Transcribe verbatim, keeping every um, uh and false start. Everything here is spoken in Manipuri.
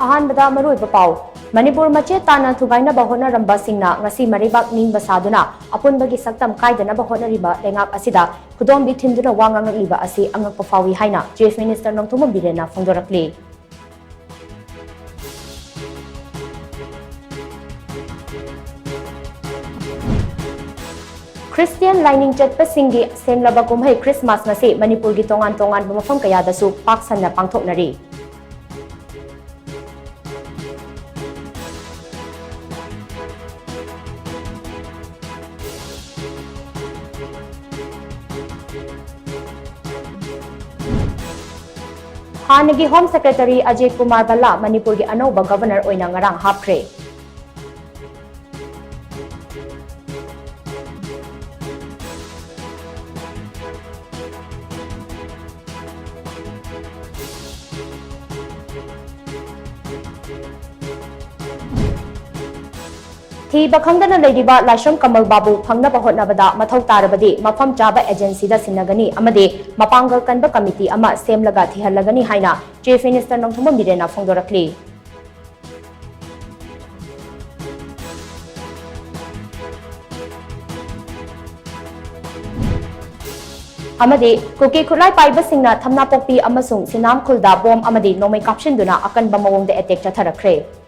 ꯑꯍꯥꯟꯕꯗ ꯃꯔꯨꯑꯣꯏꯕ ꯄꯥꯎ꯫ ꯃꯅꯤꯄꯨꯔ ꯃꯆꯦꯠ ꯇꯥꯅ ꯊꯨꯒꯥꯏꯅꯕ ꯍꯣꯠꯅꯔꯝꯕꯁꯤꯡꯅ ꯉꯁꯤ ꯃꯔꯩꯕꯥꯛ ꯅꯤꯡꯕ ꯁꯥꯗꯨꯅ ꯑꯄꯨꯟꯕꯒꯤ ꯁꯛꯇꯝ ꯀꯥꯏꯗꯅꯕ ꯍꯣꯠꯅꯔꯤꯕ ꯂꯩꯉꯥꯛ ꯑꯁꯤꯗ ꯈꯨꯗꯣꯝꯕꯤ ꯊꯤꯟꯗꯨꯅ ꯋꯥ ꯉꯥꯡꯂꯛꯂꯤꯕ ꯑꯁꯤ ꯑꯉꯛꯄ ꯐꯥꯎꯏ ꯍꯥꯏꯅ Chief Minister ꯅꯣꯡꯊꯣꯝꯕꯝ ꯕꯤꯔꯦꯟꯅ ꯐꯣꯡꯗꯣꯔꯛꯂꯤ꯫ ꯈ꯭ꯔꯤꯁꯇꯤꯌꯥꯟ ꯂꯥꯏꯅꯤꯡ ꯆꯠꯄꯁꯤꯡꯒꯤ ꯁꯦꯝꯂꯕ ꯀꯨꯝꯍꯩ ꯈ꯭ꯔꯤꯁꯃꯥꯁ ꯉꯁꯤ ꯃꯅꯤꯄꯨꯔꯒꯤ ꯇꯣꯉꯥꯟ ꯇꯣꯉꯥꯟꯕ ꯃꯐꯝ ꯀꯌꯥꯗꯁꯨ ꯄꯥꯛ ꯁꯟꯅ ꯄꯥꯡꯊꯣꯛꯅꯔꯤ꯫ ꯍꯥꯟꯅꯒꯤ Home Secretary ꯑꯖꯦ ꯀꯨꯃꯥꯔ ꯚꯜꯂꯥ ꯃꯅꯤꯄꯨꯔꯒꯤ ꯑꯅꯧꯕ Governor ꯑꯣꯏꯅ ꯉꯔꯥꯡ ꯍꯥꯞꯈ꯭ꯔꯦ꯫ ꯊꯤꯕ ꯈꯪꯗꯅ ꯂꯩꯔꯤꯕ ꯂꯥꯏꯁ꯭ꯔꯝ ꯀꯃꯜ ꯕꯥꯕꯨ ꯐꯪꯅꯕ ꯍꯣꯠꯅꯕꯗ ꯃꯊꯧ ꯇꯥꯔꯕꯗꯤ ꯃꯐꯝ ꯆꯥꯕ agencyꯗ ꯁꯤꯟꯅꯒꯅꯤ ꯑꯃꯗꯤ ꯃꯄꯥꯡꯒꯜ ꯀꯟꯕ committee ꯑꯃ ꯁꯦꯝꯂꯒ ꯊꯤꯍꯜꯂꯒꯅꯤ ꯍꯥꯏꯅ Chief Minister ꯅꯣꯡꯊꯣꯝꯕꯝ ꯕꯤꯔꯦꯟꯅ ꯐꯣꯡꯗꯣꯔꯛꯂꯤ꯫ ꯑꯃꯗꯤ ꯀꯨꯀꯤ ꯈꯨꯠꯂꯥꯏ ꯄꯥꯏꯕꯁꯤꯡꯅ ꯊꯝꯅꯥꯄꯣꯛꯄꯤ ꯑꯃꯁꯨꯡ ꯁꯤꯅꯥꯝꯈꯨꯜꯗ ꯕꯣꯝ ꯑꯃꯗꯤ ꯅꯣꯡꯃꯩ ꯀꯥꯞꯁꯤꯟꯗꯨꯅ ꯑꯀꯟꯕ ꯃꯑꯣꯡꯗ attack ꯆꯠꯊꯔꯛꯈ꯭ꯔꯦ꯫